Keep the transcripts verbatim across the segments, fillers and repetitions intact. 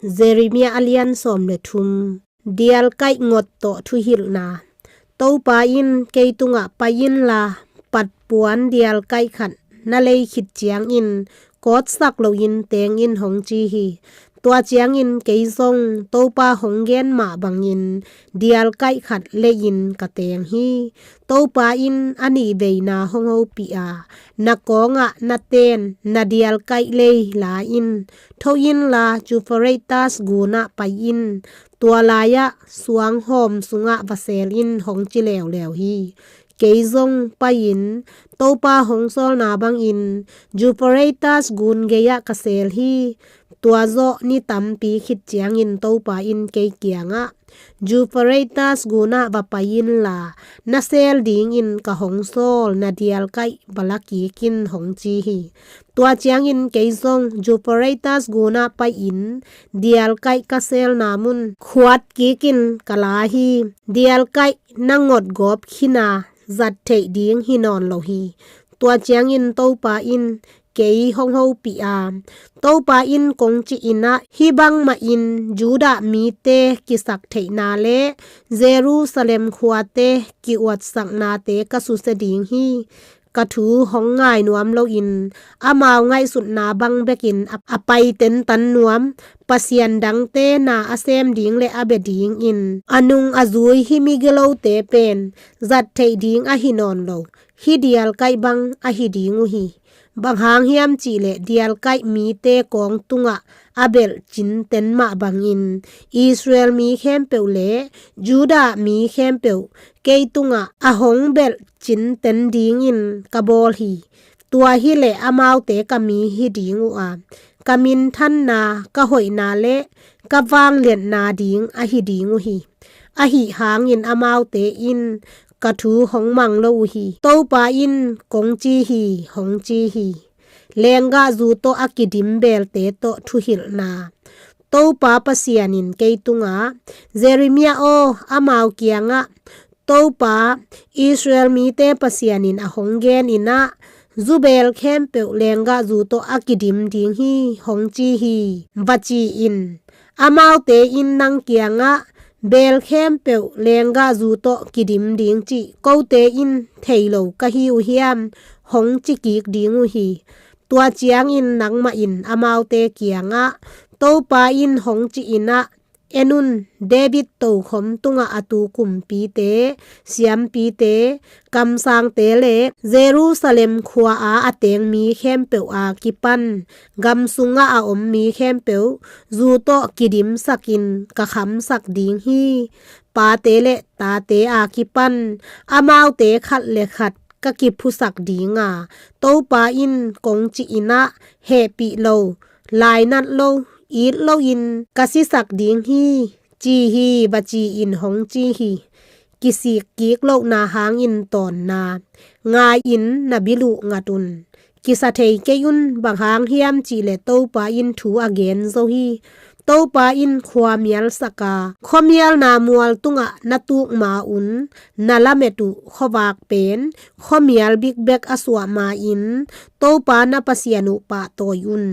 Jeremiah a lian sawm le thum. Dialkaih ngot tawh thuhilhna. Topa in, kei tungah pai inla, patpuan dialkaih khat na lei khit ciangin kawtsak loin teng in, hong ci hi. Tua ciangin kei zong Topa hong gen mah bangin dialkaih khat lei-in ka teng hi. Topa in a nih veina hong hopih a, na kawngah na ten na dialkaih lei la in, tho inla Euphrates gunah pai in, tua lai-ah suanghawm sungah va sel in, hong ci leuleu hi. Kei zong pai-in Topa hong sawlna bangin Euphrates gun gei-ah ka sel hi. Tua zawh ni tampi khit ciangin Topa in kei kiangah, Euphrates gunah va pai inla, na sel dingin ka hong sawl na dialkaih va la kik in, hong ci hi. Tua ciangin kei zong Euphrates gunah pai-in dialkaih ka selna mun khuat kikin ka la hi. Dialkaih na ngot gawp khin a, zat theih ding hi nawn lo hi. Tua ciangin Topa in kei hong hopih a, Topa in kong cih in ah, hih bangmahin Judah mite kisak theihna le Jerusalem khuate ki-uatsaknate ka susia ding hi. Ka thu hong ngai nuam loin, amau ngaihsutna bang bekin a, a pai tentan nuam, pasian dangte na a sem ding le a bia dingin a nung a zui hih migilote pen zat theih ding ahi nawn lo, hih dialkaih bang ahi ding uh hi. Bang hang hiam cihleh dialkaih mite kawng tungah a belh cinten mah bangin Israel mi khempeuh le Judah mi khempeuh kei tungah a hong belh cinten dingin ka bawl hi. Tua hileh amaute ka mi hi ding uh a, ka minthanna, ka hoihna le ka vangliatna ding ahi ding uh hi. Ahi hangin amaute in ka thu hong mang lo uh hi. Topa in kong ci hi, hong ci hi. Lenggahzu tawh a kidim belte tawh thuhilhna. Topa Pasian in kei tungah, Jeremiah aw, amau kiangah, Topa, Israel mite Pasian in a hong gen in ah, zu bel khempeuh lenggahzu tawh a kidim ding hi, hong ci hi, va ci in. Amaute in nang kiangah, bel khempeuh lenggahzu tawh kidim ding cih kote in thei lo ka hi uh hiam, hong ci kik ding uh hi. Tua ciangin nangmah in amaute kiangah, Topa in hong cih in ah, en un, David tokhom tungah a tu kumpite, siampite, kamsangte le Jerusalem khua-a a teng mi khempeuh a kipan gam sungah a om mi khempeuh zu tawh kidimsakin ka khamsak ding hi. Pate le tate a kipan amaute khat le khat ka kiphusak ding a, Topa in kong cih in ah, hehpih lo, lainat lo, it loin ka sisak ding hi, ci hi, va ci in, hong ci hi. Kisik kik lohna hangin tawnna. Ngai in, na bil uh ngat un. Kisa thei kei un, bang hang hiam cihleh Topa in thu a gen zo hi. Topa in khua mialsak a, khuamialna mual tungah na tuk ma-un, na lamet uh khuavak pen khuamial bikbek a suah ma-in, Topa na Pasian uh pahtawi un.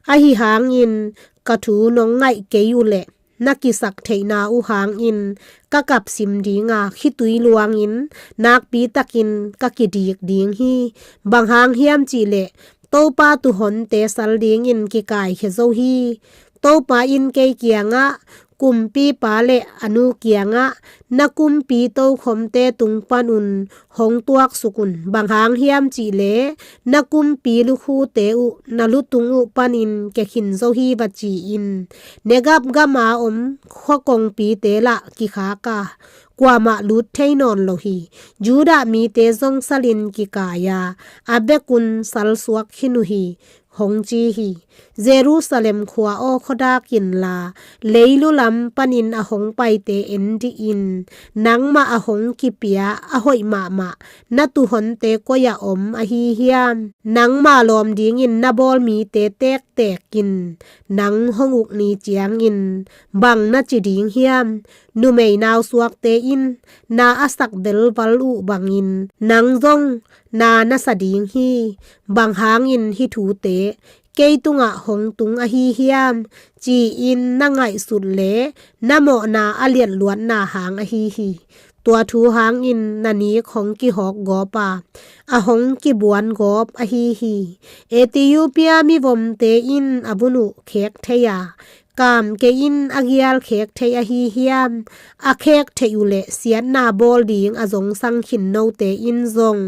Ahi hangin ka thu nong ngaih kei uhleh, na kisak theihna uh hangin ka kapsim ding a, khitui luangin nakpitakin ka kidik ding hi. Bang hang hiam cihleh, Topa tuhonte sal dingin kikaikhia zo hi. Topa in kei kiangah, kumpipa le a nu kiangah, na kumpi tokhomte tung panun hong tuaksuk un. Bang hang hiam cihleh, na kumpi lukhute uh na lutung uh panin kia khin zo hi, va ci in. Negap gama om khuakongpite lah kikhak a, kuamah lut thei nawn lo hi. Judah mite zong salin kikai a, a bekun salsuak khin uh hi, hong ci hi. Jerusalem khua aw, khuadak inla, leilu lam panin a hong paite en dih in. Nangmah a hong kipia a hoih mahmah na tuhonte koi-ah om ahi hiam? Nangma lawm dingin na bawl mite tektek in nang hong uk ni ciangin bang na ci ding hiam? Numei nausuakte in na a sak velval uh bangin nang zong na na sa ding hi. Bang hangin hih thute kei tungah hong tung ahi hiam, ci-in na ngaihsut leh na mawhna a liatluatna hang ahi hi. Tua thu hangin na nik hong kihawk gawp a, a hong kibuan gawp ahi hi. Ethiopia mivomte in a vun uh khek thei a, kam kei in a gial khek thei ahi hiam? A khek theih uh leh siatna bawl ding a zongsang khin note in zong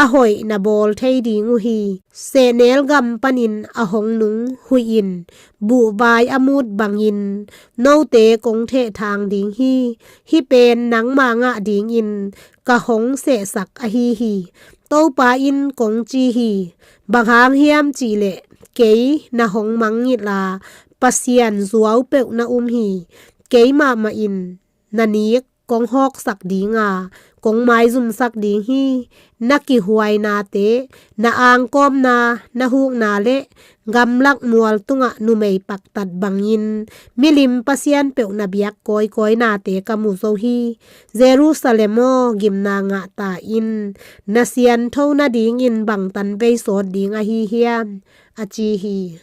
a hoih na bawl thei ding uh hi. Sehnel gam panin a hong nung huih in buhvai a mut bangin note kong thehthang ding hi. Hih pen nangma ngah dingin ka hong sehsak ahi hi. Topa in kong ci hi. Bang hang hiam cihleh kei na hong mangngilh a, Pasian zuau peuh na um hi. Kei mahmah in na nik kong hawksak ding a, kong maizumsak ding hi. Na kihuainate, na angkawmna, na hukna le gamlak mual tungah numei paktat bangin milim pasian peuh na biak kawikawi nate ka mu zo hi. Jerusalem aw, gimna ngah ta in. Na siantho nadingin bang tanvei sawt ding ahi hiam? a ci hi.